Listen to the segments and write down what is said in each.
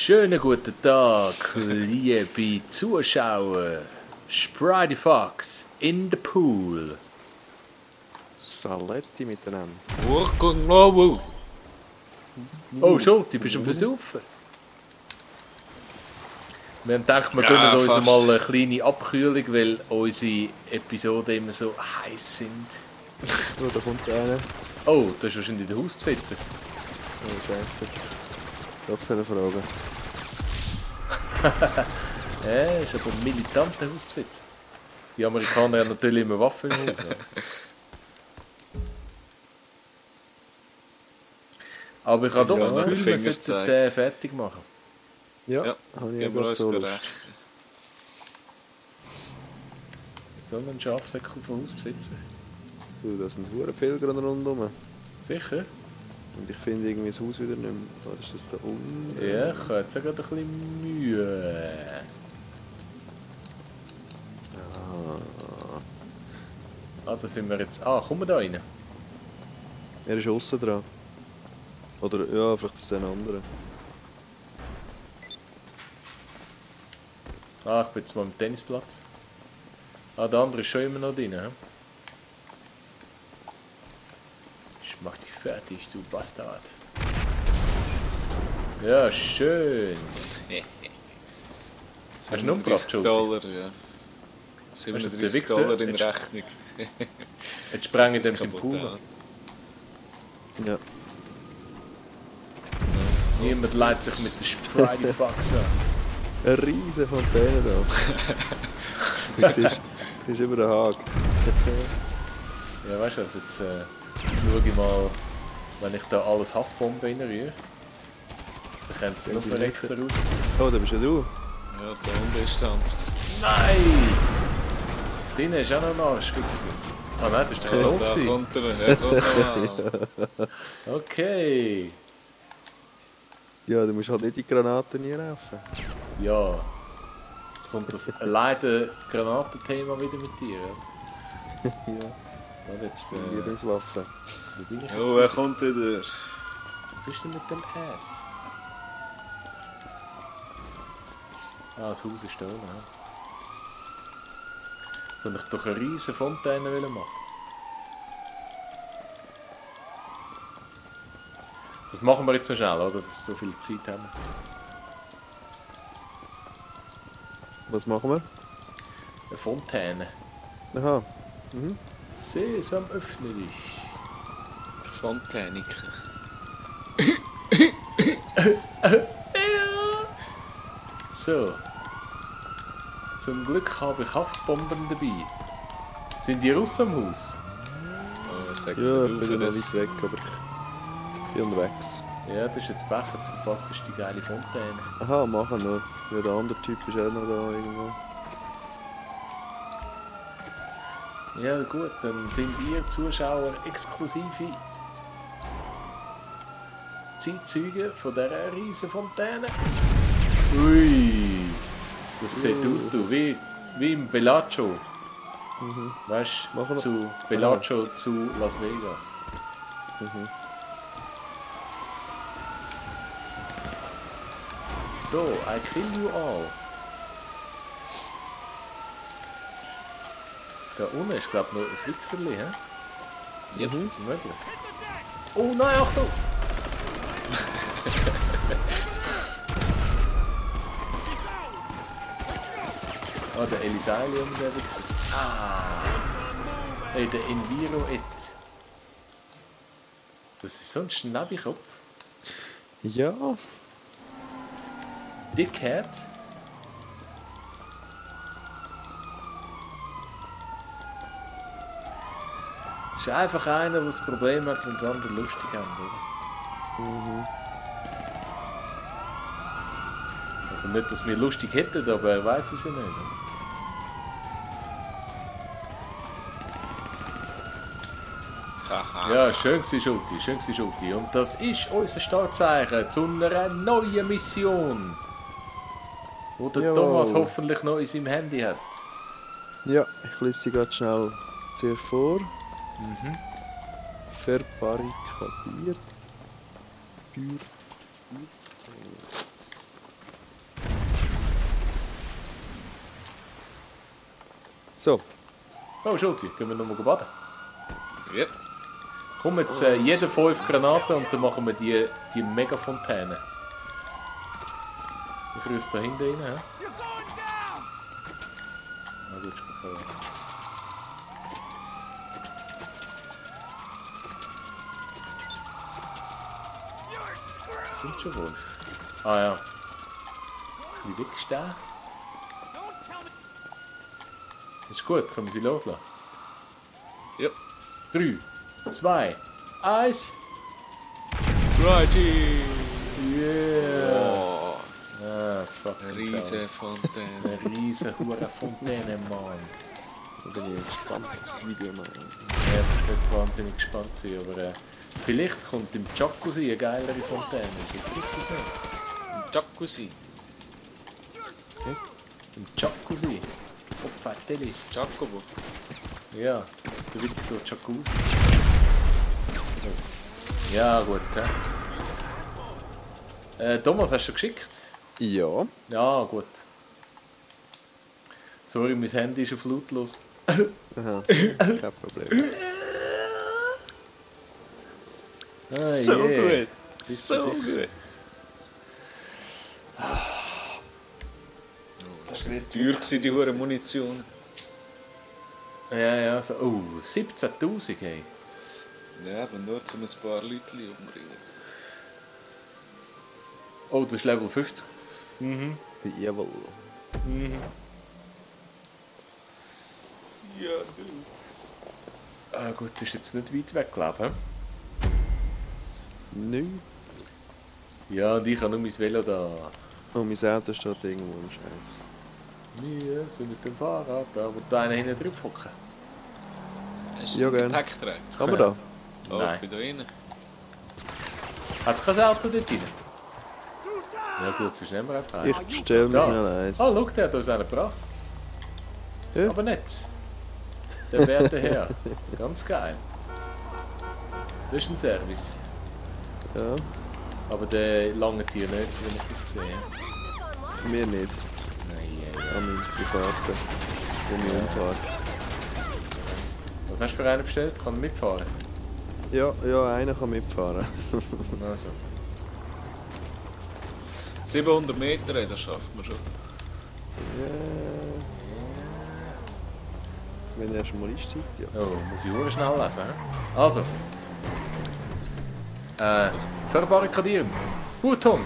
Schönen guten Tag, liebe Zuschauer. Spridey Fox in the pool. Saletti miteinander. Oh, Schulti, bist du am Versaufen? Wir haben gedacht, wir gönnen uns fast. mal eine kleine Abkühlung, weil unsere Episoden immer so heiß sind. Oh, da kommt einer. Oh, das ist wahrscheinlich der Hausbesitzer. Oh, Scheiße. Doch so eine Frage. Ja, ist aber ein militanter Hausbesitzer. Die Amerikaner haben natürlich immer Waffen im Haus. Ja. Aber ich habe doch Ja, das Gefühl, wir Finger sollten zeigt. den fertig machen. Ja, Ja, habe ich geben wir gerade uns so Lust. gerecht. So ein Schafsäckel von Hausbesitzer. Du, da sind hure viele gerade rundherum. Sicher? Und ich finde irgendwie das Haus wieder nicht mehr. Was ist das da unten? Ja, ich habe jetzt auch gerade ein bisschen Mühe. Ah, da sind wir jetzt. Ah, kommen wir da rein? Er ist außen dran. Oder ja, vielleicht ist es ein anderer. Ah, ich bin jetzt mal am Tennisplatz. Ah, der andere ist schon immer noch drin. He? Ich mach dich fertig, du Bastard. Ja, schön. Hast du ihn umgebracht, Schulti? $37, ja. Hast du das der $37 Wichser? in Rechnung. Jetzt sprengen Das dem ist seinen kaputt, Pool. Ja. Niemand leitet sich mit der Spridey Fox an. Eine riesige Fontäne da. Du siehst über den Haag. Ja, weißt du was, jetzt schaue ich mal, wenn ich da alles Haftbomben reinrühre. Dann könnte es noch sie verreckter nicht. aussehen. Oh, da bist ja du. Ja, da unten ist der andere. Nein! Drinnen ist auch noch ein Arsch. Ah nein, das war der Ja, Klo. da gewesen. kommt er. Ja, kommt er. Okay. Ja, du musst halt nicht die Granaten nie laufen. Ja. Jetzt kommt das leider Granatenthema wieder mit dir. Ja. Ja, Da jetzt, Lieblingswaffe. wo bin ich jetzt? Oh, er kommt wieder. Was ist denn mit dem Ass? Ah, das Haus ist da oben. Ja. Soll ich doch eine riesen Fontäne machen? Das machen wir jetzt so schnell, oder? So viel Zeit haben wir. Was machen wir? Eine Fontäne. Aha. Mhm. Sesam, öffne dich. Fontäniker. So. Zum Glück habe ich Haftbomben dabei. Sind die Russen am Haus? Oh, er sagt Ja, ich raus, bin noch dass- nicht weg, aber ich bin unterwegs. Ja, das ist jetzt Becher, jetzt verpasst ist die geile Fontäne. Aha, machen noch. Ja, der andere Typ ist auch noch da irgendwo. Ja gut, dann sind ihr Zuschauer exklusive Zeitzeugen von dieser riesen Fontäne. Ui, das sieht aus, du, wie im Bellagio. Weißt Machen du, wir- zu Bellagio zu Las Vegas. Mhm. So, I kill you all. Da unten ist, glaube ich, noch ein Wichserli, hä? Ja. Das ist möglich. Oh nein, Achtung! Ah, der Elisalium, der Wichser. Ah! Hey, der Enviro et. Das ist so ein Schnabikopf. Ja, Dickhead. Ist einfach einer, der das Problem hat, wenn es andere lustig haben, oder? Also nicht, dass wir lustig hätten, aber er weiß es ja nicht. Oder? Haha. Ja, schön gewesen, Schulti, schön gewesen, Schulti. Und das ist unser Startzeichen zu einer neuen Mission. Wo der Jawohl. Thomas hoffentlich noch in seinem Handy hat. ja, ich lese sie gerade schnell zuerst vor. Verbarrikadiert. So, Oh, Schulti, gehen wir nochmal baden. Yep. Komm, jetzt jeder 5 Granaten und dann machen wir die Mega-Fontäne. Ich rüste da hinten rein, hä? Na gut, ich kann Was sind schon Wolf? Ah ja. Ein bisschen wegstehen. Ist gut, können wir sie loslassen? Yep. 3, 2, 1. Righty! Yeah! Oh, Ah, fuck. eine riesige Fontäne. Eine riesige Fontäne, Mann. da bin ich gespannt auf das Video, Mann. Ja, ich nicht wahnsinnig gespannt sein, aber vielleicht kommt im Jacuzzi eine geilere Fontäne. So trifft es nicht. Ein Jacuzzi. Im Jacuzzi. Opfatelli. Jacobo. Ja, der Victor Jacuzzi. Ja, gut, hä? Thomas, hast du geschickt? Ja. Ja, gut. Sorry, mein Handy ist auf lautlos. Aha, kein Problem. Ah, So yeah. gut. Bist du So sicher? gut. Das wird Teuer gewesen, die hure Munition. Ja, ja, so. Oh, 17.000, hey. Ja, aber nur zum ein paar Leute umrühren. Oh, das ist Level 50. Mhm. Jawohl. Mhm. Ja, du. Ah, gut, das ist jetzt nicht weit weg, glaube ich. Nein. Ja, und ich habe nur mein Velo da. Oh, mein Auto steht irgendwo im Scheiß. Nie, so mit dem Fahrrad, da wo da einer hinten drauf hocken. Hast Ja, du den gern. Gepäckträger? Kann man da? Oh, Nein. ich bin da rein. Hat es kein Auto dort rein? Ja gut, sonst nehmen wir einfach eins. Ich bestelle mir Da. schnell eins. Ah, schau, der hat uns einen gebracht. Ist Ja. aber nett. Der werte Herr. Ganz geil. Das ist ein Service. Ja, Aber der lange Tier nicht, so wie ich das gesehen habe. mir nicht. Nein, An meinem privaten. Wo mir umfahrt. Was hast du für einen bestellt? Kann er mitfahren? Ja, ja, einer kann mitfahren. Also. 700 Meter, ey, das schafft man schon. Ja. Wenn er schon mal einsteigt, ja. Oh, muss ich auch schnell lesen. He? Also. Verbarrikadieren. Burton,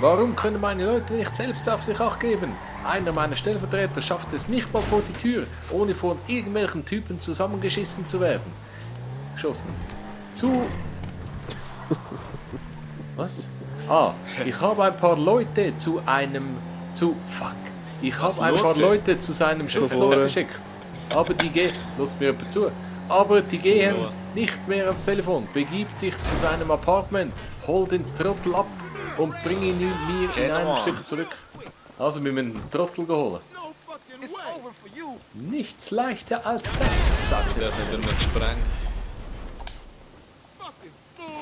warum können meine Leute nicht selbst auf sich acht geben? Einer meiner Stellvertreter schafft es nicht mal vor die Tür, ohne von irgendwelchen Typen zusammengeschissen zu werden. Geschossen. Was? Ah, ich habe ein paar Leute zu Ich habe ein paar Leute zu seinem Schutzlos geschickt. Aber die gehen... Lass mir jemand zu. Aber die gehen Ja. nicht mehr ans Telefon. Begib dich zu seinem Apartment. Hol den Trottel ab und bring ihn mir in einem Mann. Stück zurück. Also, wir müssen den Trottel holen. Nichts leichter als das, sagt Der er. hat nicht sprengen.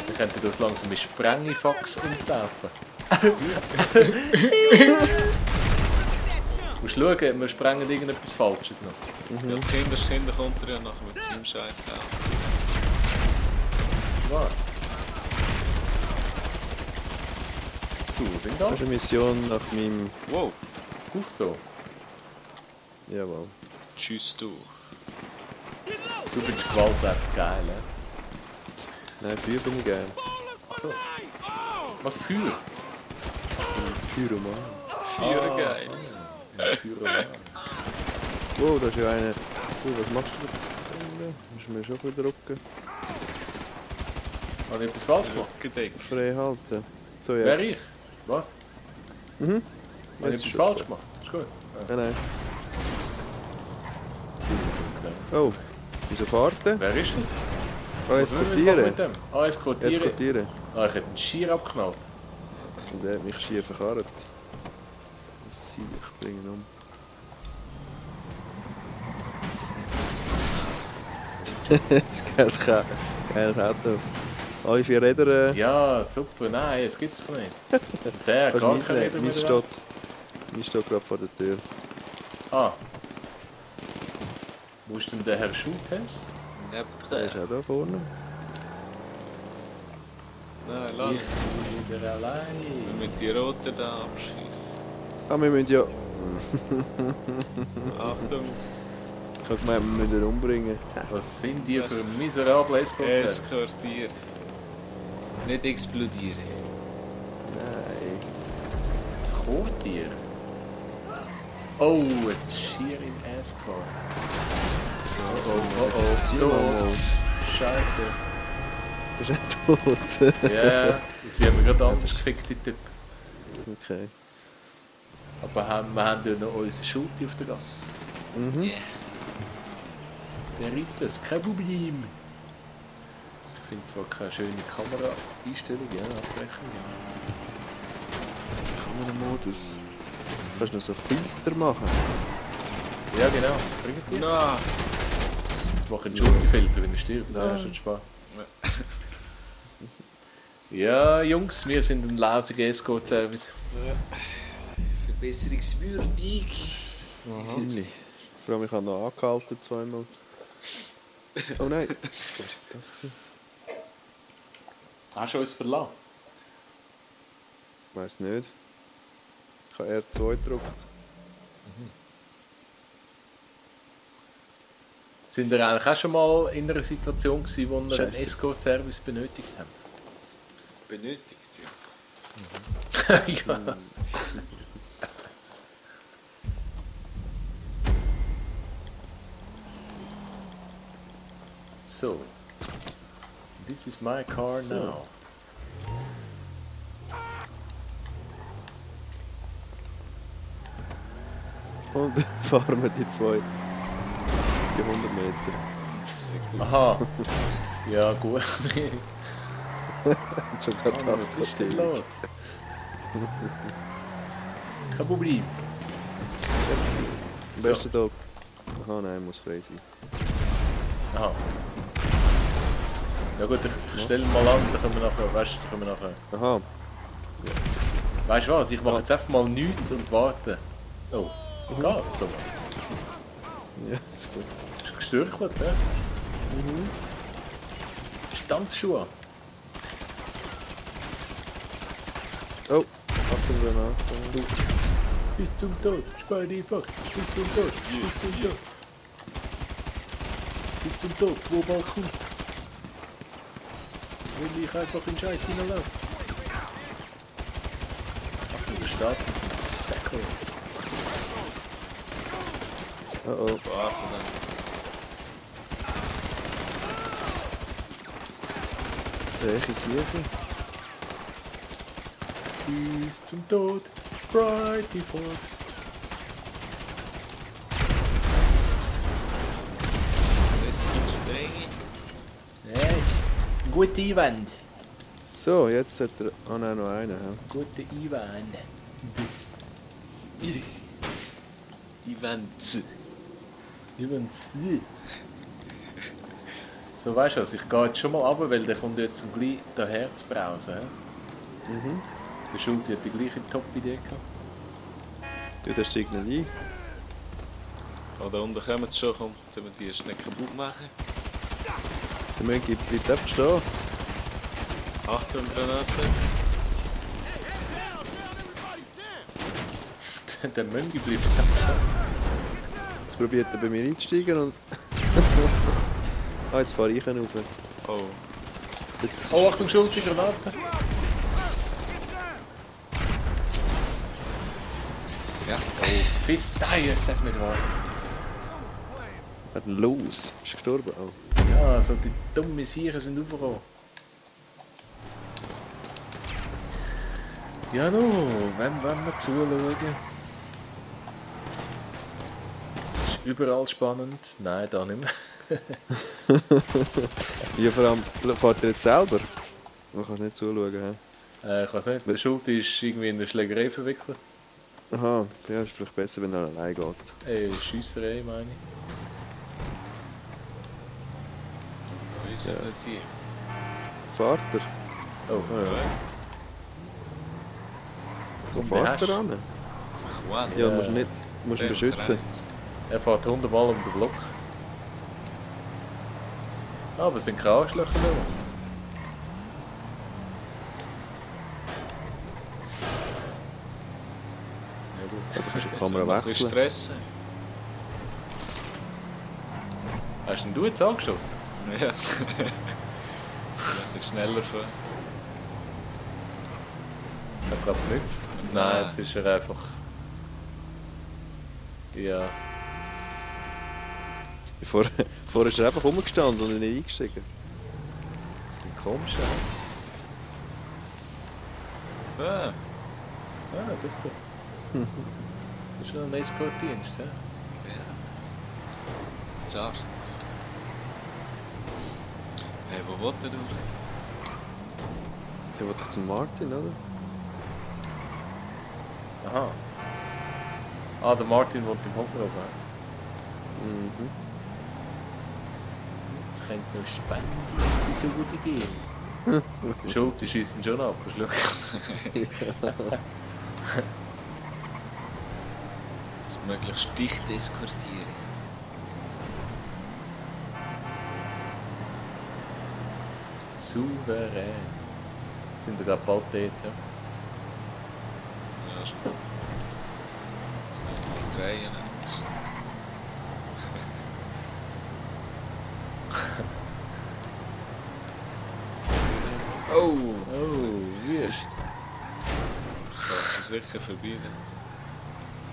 Wir könnten das langsam mit Sprengifax umtaufen. Du musst schauen, wir sprengen irgendetwas Falsches noch. Ja, zuhinterst kommt er ja nachher mit seinem Scheiß auch. Was? Du, was sind da? Das ist eine Mission nach meinem... Wow, Gusto. Jawohl. tschüss du. Du findest Gewalt einfach geil, ne? Nein, Feuer bin ich geil. Achso. Was Feuer? Pyroman. Vier geil. Ja, Feuer. Wow, da ist ja einer... was machst du da? Musst du mir schon wieder drücken. Habe ich etwas falsch gemacht? Gedeckt. Frei halten. So, Wer jetzt. ich? Was? Mhm. Habe ich Jetzt etwas schon. falsch gemacht? Ist gut. Ja. Nein, nein. Oh, wieso fährt er? Wer ist das? Oh, Was will ich machen eskortieren. mit dem? Ah, eskortieren. Eskortieren. Ah, ich hätte einen Schier abgeknallt. Und der hat mich schier verkarrt. Sie, ich bringe ihn um. Das ist kein geiles Auto. Alle 4 Räder. Ja, super. Nein, das gibt's doch nicht. Und der Kannst gar meins keine nehmen. Räder Meins mehr. steht gerade vor der Tür. Ah. Wo ist denn der Herr Schultes? Der ist Nebendran. auch da vorne. Nein, Ich lass. bin wieder allein. Wir müssen die Roten da abschießen. Ah, wir müssen ja... Achtung, Ich habe gemeint, wir müssen ihn umbringen. Was sind die für miserable Escort-Service? eskortieren. Nicht explodieren. Nein. Das Chortier. Oh, jetzt schier im Escort. Oh. Tot. Scheiße. Bist du tot? Ja, sie haben gerade anders gefickt, die Typ. Okay. Aber wir haben ja noch unsere Schulte auf der Gasse. Mhm. Yeah. Der ist das, kein Problem. Ich finde zwar keine schöne Kamera-Einstellung, ja, abbrechen. Kameramodus. Kannst du noch so Filter machen? Ja, genau, was bringt die? Na, Jetzt mache ich einen Schulterfilter, wenn er stirbt. Ja, schon Spaß. Ja, Jungs, wir sind ein lausiger Escort-Service. verbesserungswürdig. Ziemlich. Vor allem, ich habe noch angehalten zweimal. Oh nein. Was war das? Gewesen? Hast du uns verlassen? Ich weiss nicht. Ich habe R2 gedrückt. Sind ihr eigentlich auch schon mal in einer Situation gewesen, wo ihr einen Scheisse. Escort-Service benötigt habt? Benötigt, ja. Ja. So. This is my car So. now. Und fahren wir die 100 Meter. Aha. Ja, gut. Und sogar das Was ist denn geht. los? Kein Problem. Am besten Tag. Aha, nein, muss frei sein. Aha. Ja gut, ich stelle mal an, dann können wir nachher, weißt du, dann können wir nachher... Aha, Weißt du was, ich mache jetzt einfach mal nichts und warte. Oh, geht's, Thomas? ja, ist gut. Ist gestürchelt, ja? Stanzschuhe. Oh, Achtung, Granate. Bis zum Tod. Spare die Fuck. Bis zum Tod. Bis zum Tod. Bis zum Tod. Wo bald kommt. Will ich einfach in Scheiß hineinlaufen. Achtung, der Staat ist ein Säckel. Oh oh. Warte dann. Zeche Sieche. Bis zum Tod. Brighty Fox. Jetzt gibt's Sprenge. Ja, ist ein guter Einwand. So, jetzt hat er... Oh nein, noch einen. Ja. Guter Einwand. Events. Übrigens. So, weißt du was, ich gehe jetzt schon mal runter, weil der kommt jetzt gleich daher zu brausen. He? Mhm. Der Schulti hat die gleiche Top-Idee gehabt. Du, der steigt nicht ein. Oh, da unten kommen sie schon, komm, sollen wir die schnell kaputt machen? Der Mönch bleibt einfach stehen. Achtung, Granate. Der Mönch bleibt. Jetzt probiert er bei mir einzusteigen und... ah, jetzt fahre ich ihn rauf. Oh, Jetzt Oh, Achtung, Schulti, Granate. ja. Fist, nein, es darf nicht wahr sein. hat ihn los. Ist gestorben auch. Ja, so die dummen Sicher sind aufgekommen. Ja, no, wenn wir zuschauen. Es ist überall spannend. Nein, da nicht mehr. Ja, vor allem, fährt er jetzt selber? Man kann nicht zuschauen. Ich weiß nicht, der Schulti ist irgendwie in eine Schlägerei verwickelt. He? Aha, ja, ist vielleicht besser, wenn er allein geht. Schiesserei, meine ich. Wo ist denn sie? Fahrt er? Oh, Ah, ja. Wo Und fährt der er an? Juan. Ja, musst ihn nicht musst ihn Der beschützen. Kreis. er fährt 100 Mal um den Block. Aber es sind keine Arschlöcher da. Ja, du kannst die Jetzt Kamera noch ein bisschen wechseln. stressen. Hast denn du jetzt angeschossen? Ja. Soll ein bisschen schneller fahren? Das hat gerade genützt. Nein, jetzt ist er einfach... Ja. Vorher ist er einfach rumgestanden und nicht eingestiegen. Ein komischer. So. Ah, super. Das ist schon ein Escort-Dienst, ja? Ja. Zart. Hey, wo will der durch? Der will doch zum Martin, oder? Aha. Ah, der Martin wohnt im Hochhof. Mhm. Das könnte noch spannend so gut gehen. Schuld, die schießen schon ab, schau. Das möglichst dicht eskortieren. Souverän. Jetzt sind wir gerade bald dort, ja? Ja, schon. So, die drehen. Oh! Oh, wüst. Jetzt fährt er sicher vorbei. Nicht?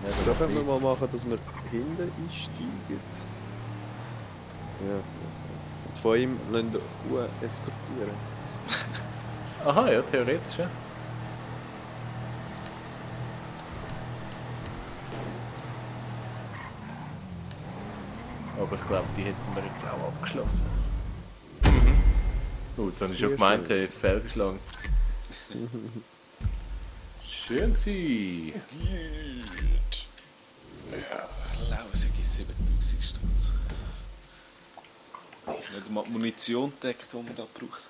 Ja, Da können wir mal machen, dass wir hinten einsteigen. Ja. Und von ihm lassen wir eskortieren. Aha, ja, theoretisch, ja. Aber ich glaube, die hätten wir jetzt auch abgeschlossen. Oh, jetzt habe ich schon Sehr gemeint, schön. er hätte fehlgeschlagen. Schön gsi. Gut. Ja, lausige 7000 Stutz. Nicht mal die Munition deckt, die wir da gebraucht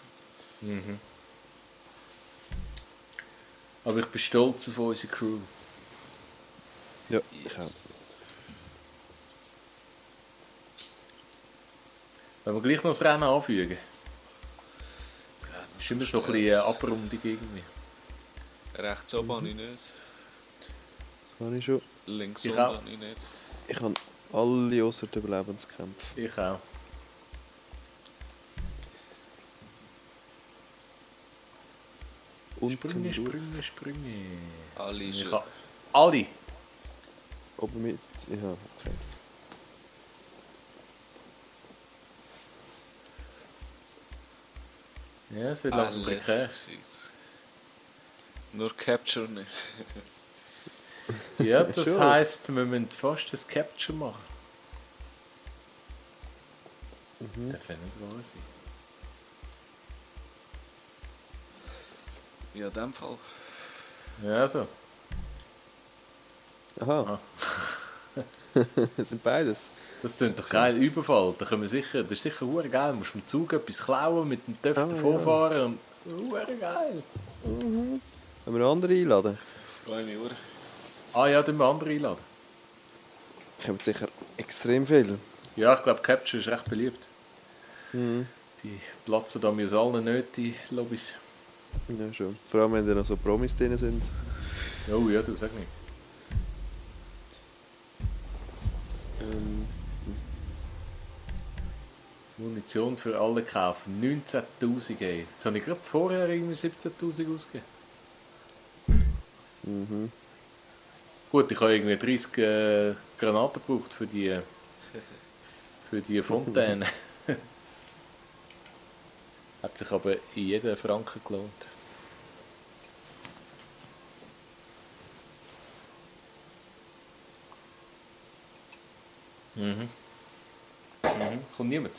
haben. Mhm. Aber ich bin stolz auf unsere Crew. Ja, ich auch. Yes. Wenn wir gleich noch das Rennen anfügen. Ja, Ist immer so ein bisschen eine Abrundung irgendwie. Rechts oben habe ich nicht. Das habe ich schon. Links Ich unten auch. habe ich nicht. Ich habe alle ausser die Überlebenskämpfe. Ich auch. Unten Sprünge, durch. Sprünge, Sprünge. Alle Ich schon. habe alle. Oben mit. Ja, okay. Ja, es wird langsam Alles prekär. shit. Nur Capture nicht. Ja, das Schon. heisst, wir müssen fast das Capture machen. Mhm. Darf ja nicht wahr sein. Ja, in dem Fall. Ja, so. Aha. Das sind beides. Das klingt doch geil. Überfall. Da können wir sicher, das ist sicher hure geil. Du musst vom Zug etwas klauen, mit dem Töpf Ah, davor ja. fahren und hure geil. Wollen wir andere einladen? Freue mich, oder? Ah ja, dann wir andere einladen. Kommen sicher extrem viel. Ja, ich glaube, Capture ist recht beliebt. Mhm. Die platzen da mir aus allen Nöten, die Lobbys. Ja, schon. Vor allem, wenn da noch so Promis drin sind. Oh ja, du sag nicht. Ähm, Munition für alle kaufen. 19'000, ey. Jetzt habe ich gerade vorher irgendwie 17'000 ausgegeben. mhm. Gut, ich habe irgendwie 30 Granaten gebraucht für die Fontäne. Hat sich aber in jeden Franken gelohnt. Mhm. Kommt niemand.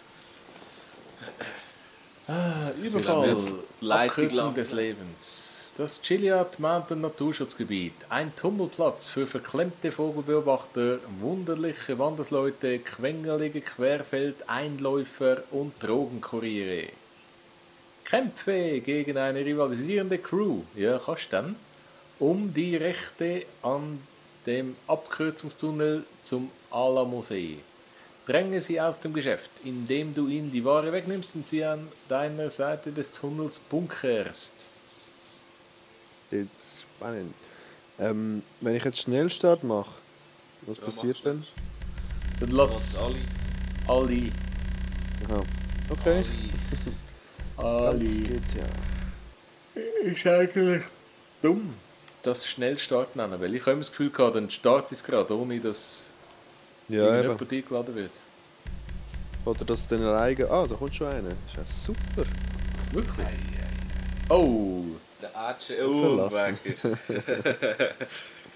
Überfall. jetzt die Leitung Abkürzung lang. des Lebens. Das Chiliad Mountain Naturschutzgebiet. Ein Tummelplatz für verklemmte Vogelbeobachter, wunderliche Wandersleute, quengelige Querfeldeinläufer und Drogenkuriere. Kämpfe gegen eine rivalisierende Crew. Ja, kannst du dann. Um die Rechte an dem Abkürzungstunnel zum Alamosee. Dränge sie aus dem Geschäft, indem du ihnen die Ware wegnimmst und sie an deiner Seite des Tunnels bunkerst. Das ist spannend. Wenn ich jetzt Schnellstart mache, was Ja, passiert mach's dann? Dann Lass lass alle. alle, Aha. Okay. alle. Das geht ja. Ist eigentlich dumm, das Schnellstart nennen, weil ich habe immer das Gefühl gehabt, dann starte ich es gerade, ohne dass Ja, eben. jemand eingeladen wird. Oder dass dann alleine. Ah, da kommt schon einer. Ist ja super. Wirklich? Oh, Der Arche Verlassen. weg ist.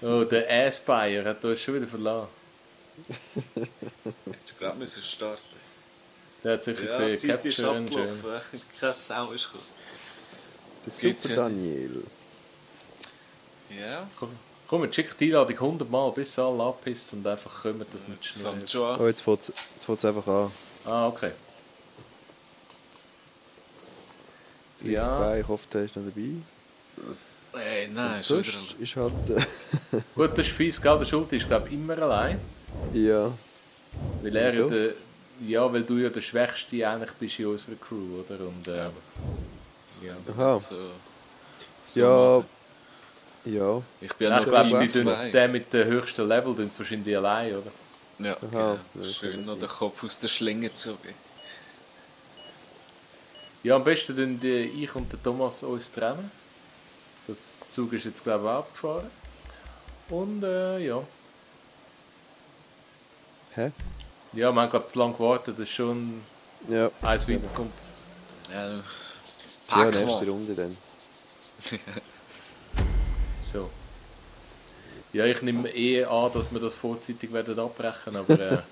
oh der Assbuyer hat uns schon wieder verlassen. Hättest gerade müssen starten. Der hat sicher Ja, die gesehen, Zeit ist Capture and Join. abgelaufen. Kein Sau ist gekommen. Der Geht's Super ja Daniel. Ja, Komm, jetzt schickt die Einladung 100 Mal, bis sie alle abpisst und einfach kommen, dass wir das schnell... fängt schon an. Oh, jetzt fängt es einfach an. Ah, okay. Liegt Ja. dabei. Ich hoffe, der ist noch dabei. Nein, ist wieder Sonst ist halt. Gut, das ist fies, gell? Der Schulte ist, glaube ich, immer allein. Ja. Weil er Wieso? weil du ja der Schwächste eigentlich bist in unserer Crew, oder? Und, ja. Aha. So Ja. machen. Ja. Ich bin Nein, ja ich noch glaube, Team sie tun 2. den mit dem höchsten Level tun sie wahrscheinlich allein, oder? Ja, Aha, genau. das Schön kann noch sein. den Kopf aus der Schlinge gezogen. Ja, am besten dann ich und der Thomas uns trennen. Das Zug ist jetzt, glaube ich, auch abgefahren. Und, ja. Hä? Ja, wir haben, glaube ich, zu lange gewartet, dass schon Ja. eins weiterkommt. Ja, Ja, pack nächste mal. Runde dann. So. Ja, ich nehme an, dass wir das vorzeitig werden abbrechen, aber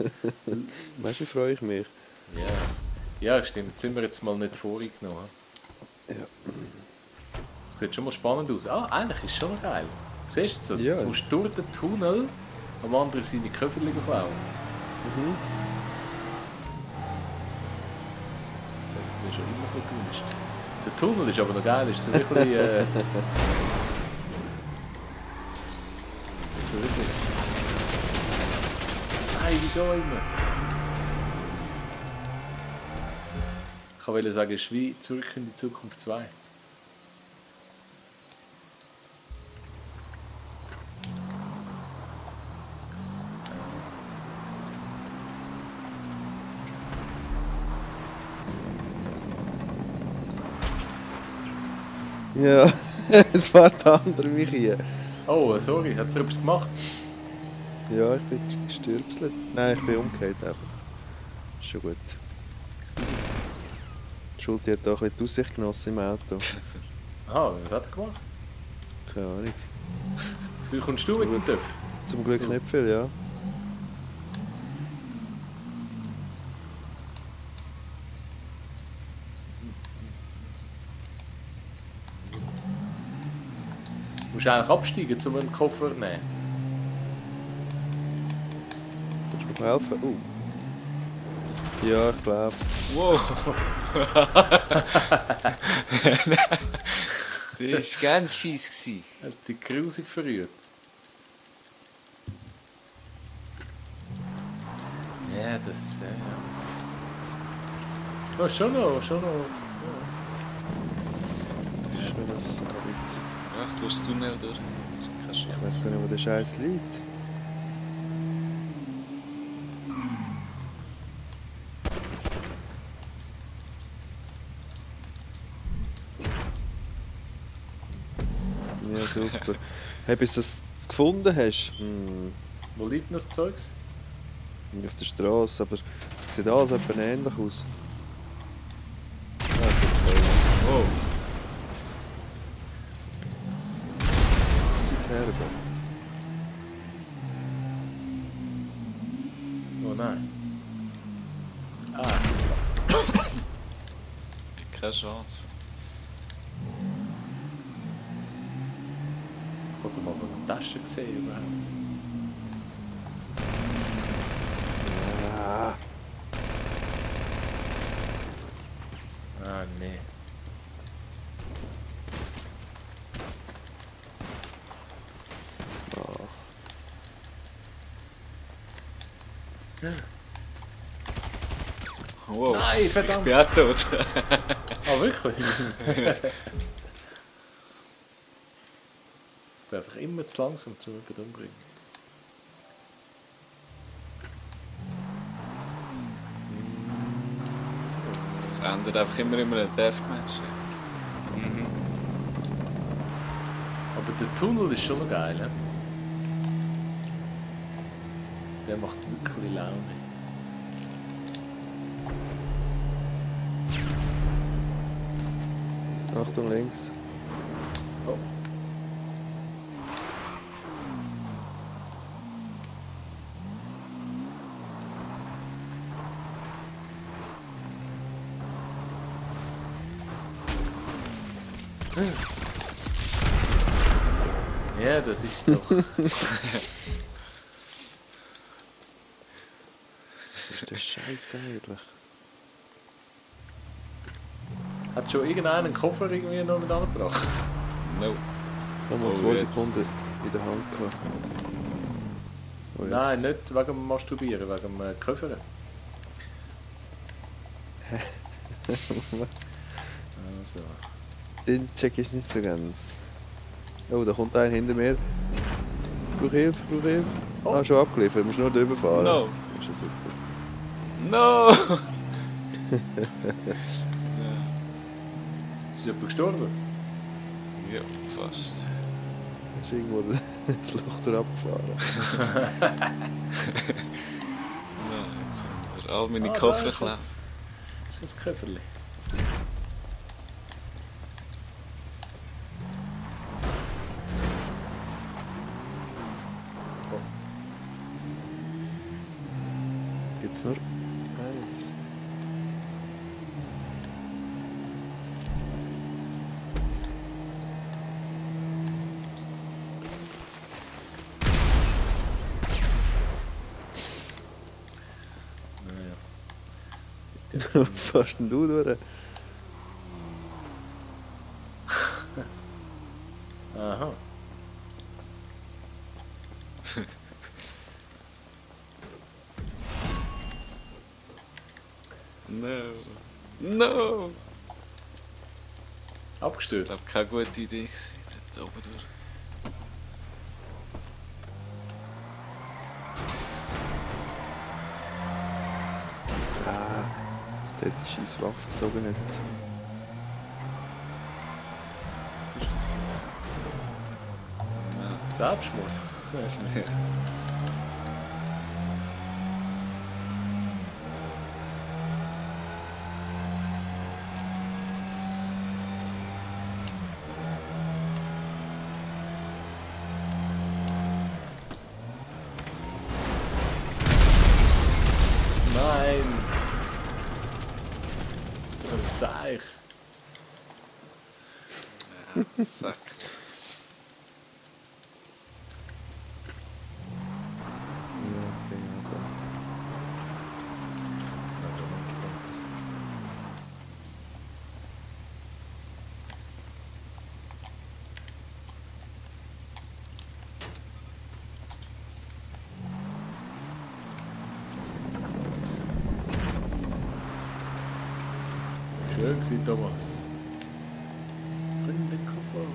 Weißt du, wie freue ich mich? ja, stimmt. Jetzt sind wir jetzt mal nicht vorgenommen. Ja. Das sieht schon mal spannend aus. Ah, eigentlich ist es schon geil. Siehst du das? Ja. Jetzt musst du durch den Tunnel am anderen seine Köfferchen klauen. Das hat mir schon immer so gewünscht. Der Tunnel ist aber noch geil. Ist so wirklich... so wirklich... Nein, wieso immer? Ich wollte sagen, es ist wie zurück in die Zukunft 2. Ja. Jetzt fährt der andere mich hier. Oh, sorry, hat er etwas gemacht? Ja, ich bin gestürpselt. Nein, ich bin umgekehrt einfach. Ist schon gut. Schulti hat da ein bisschen die Aussicht genossen im Auto. Aha, was hat er gemacht? Keine Ahnung. Wie kommst du mit dem TÜV? Zum Glück nicht viel, ja. Du musst eigentlich absteigen, um einen Koffer zu nehmen. Kannst du mir helfen? Ja, ich glaube. Wow! Das war ganz fies. Gewesen. Hat dich grusig verrührt. Ja, das... Oh, schon noch. Ist mir das witzig. Ach, du hast Tunnel durch. Kein Ich Scheiß. weiß gar nicht, wo der Scheiß liegt. Ja, super. Hey, bis du das gefunden hast, Wo liegt denn das Zeugs? auf der Straße, aber es sieht alles etwa ähnlich aus. Ja, so Oh, Superbe. Oh nein. Ah, keine Chance. ich wollte mal so eine Tasche gesehen überhaupt. Ah, Ah, nee. ach. Wow. Nein, Ich verdammt. bin auch tot. Ah, wirklich? Ich bin einfach immer zu langsam zum jemanden umbringen. Es ändert einfach immer in einem Deathmatch. Aber der Tunnel ist schon noch geil, he? Der macht wirklich Laune. Achtung links. Oh. Ja, das ist doch. Was ist der Scheiß eigentlich? Hat schon irgendeiner einen Koffer irgendwie noch mit angebracht? No. Haben wir Oh, 2 jetzt. Sekunden in der Hand gehabt. Oh, jetzt. Nein, nicht wegen dem Masturbieren, wegen dem Köffern. Was? Also. Den check ich nicht so ganz. Oh, da kommt einer hinter mir. Brauch Hilfe, brauch Hilfe. Oh. Ah, schon abgeliefert, musst nur drüber fahren. No. Das ist ja super. No! Ist jemand gestorben? Ja, fast. Hast du irgendwo das Loch durch abgefahren? Nein, jetzt haben wir all meine Ah, Koffer da ist geklemmt. das- Ist das Köfferli? Gibt's nur eins. Naja. Fährst denn du durch? Aha. No. No! Ich Abgestürzt. glaube, keine gute Idee gewesen, dort oben durch. Ah, dass der die scheiß Waffe gezogen hat. Was ist das für ein Selbstmord? Nein! Das ist ein Seich. Sack. Ja, okay, okay. Also, kommt. Jetzt kommt's. Schön gewesen, Thomas. Bring den Koffer.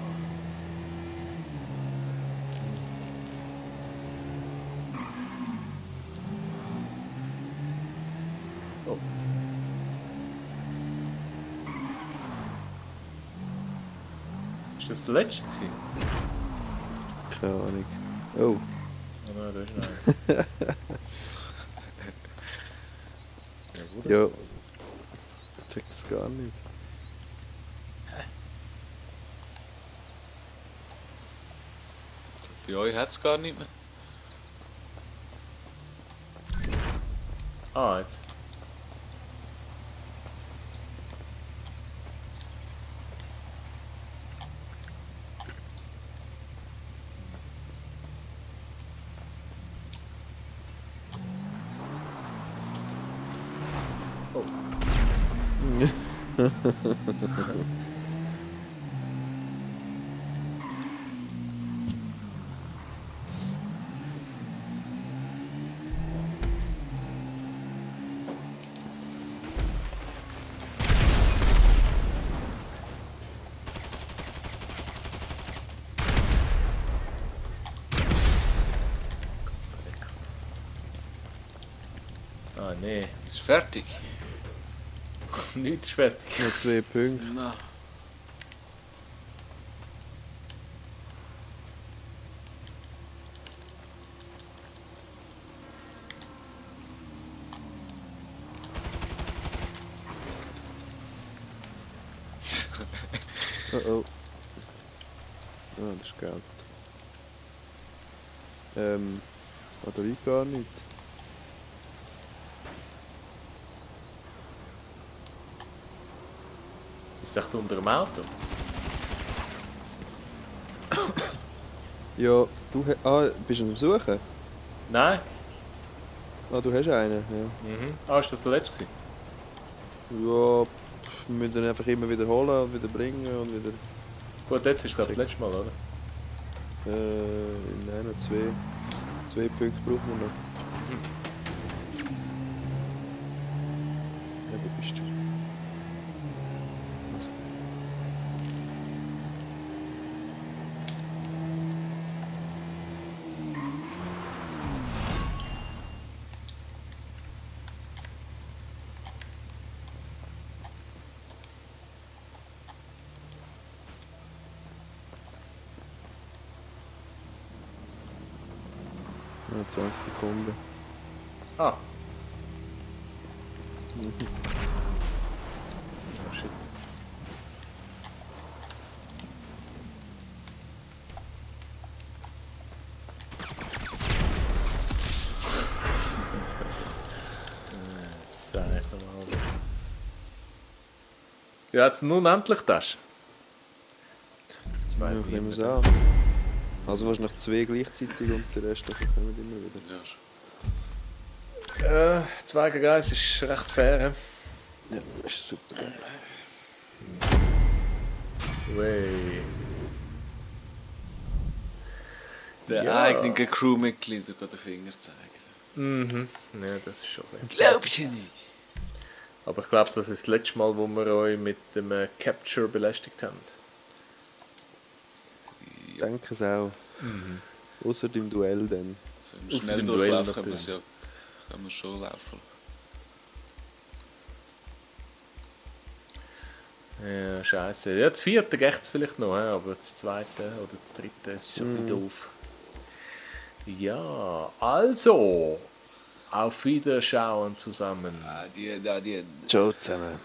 Oh. Ist das der letzte gewesen? Keine Ahnung. Oh, Oh nein, da ist noch einer. Ja, Bruder. ja. Ich check das gar nicht. Bei euch hat es gar nicht mehr. Ah, jetzt. Oh. Ah, nee. Ist fertig? Nichts ist fertig. Noch 2 Punkte. Na. Oh oh. Ah, das ist Geld. Da liegt gar nicht. Ist echt unter dem Auto? Ja, du bist du am Suchen? Nein? Ah, du hast einen, ja. Mhm. Ah, ist das der letzte gewesen? Ja, wir müssen ihn einfach immer wiederholen und wieder bringen und wieder... Gut, jetzt ist glaube ich das letzte Mal, oder? Nein, noch 2. 2 Punkte brauchen wir noch. Ja, da bist du. Ja, 20 Sekunden. Ah. Oh shit. Sag ich nochmal. Ja, jetzt nun endlich das. Das Ja, weiss ich nehme es niemand. an. Also wahrscheinlich 2 gleichzeitig und der Rest davon kommen immer wieder. Ja. 2 gegen 1 ist recht fair. Ja, das ist super. Wey. Der Ja. eigenen Crewmitglieder den Finger zeigen. Mhm. Ja, das ist schon fair. Glaubst du nicht? Aber ich glaube, das ist das letzte Mal, wo wir euch mit dem Capture belästigt haben. Ich denke es auch. Außer im Duell dann. So Ausser schnell dem Duell durchlaufen können wir natürlich. es ja können wir schon laufen. Ja, scheiße. Ja, das 4. geht es vielleicht noch, aber das 2. oder das 3. ist schon ein bisschen doof. Ja, also, auf Wiederschauen zusammen. Ah, die Ciao zusammen.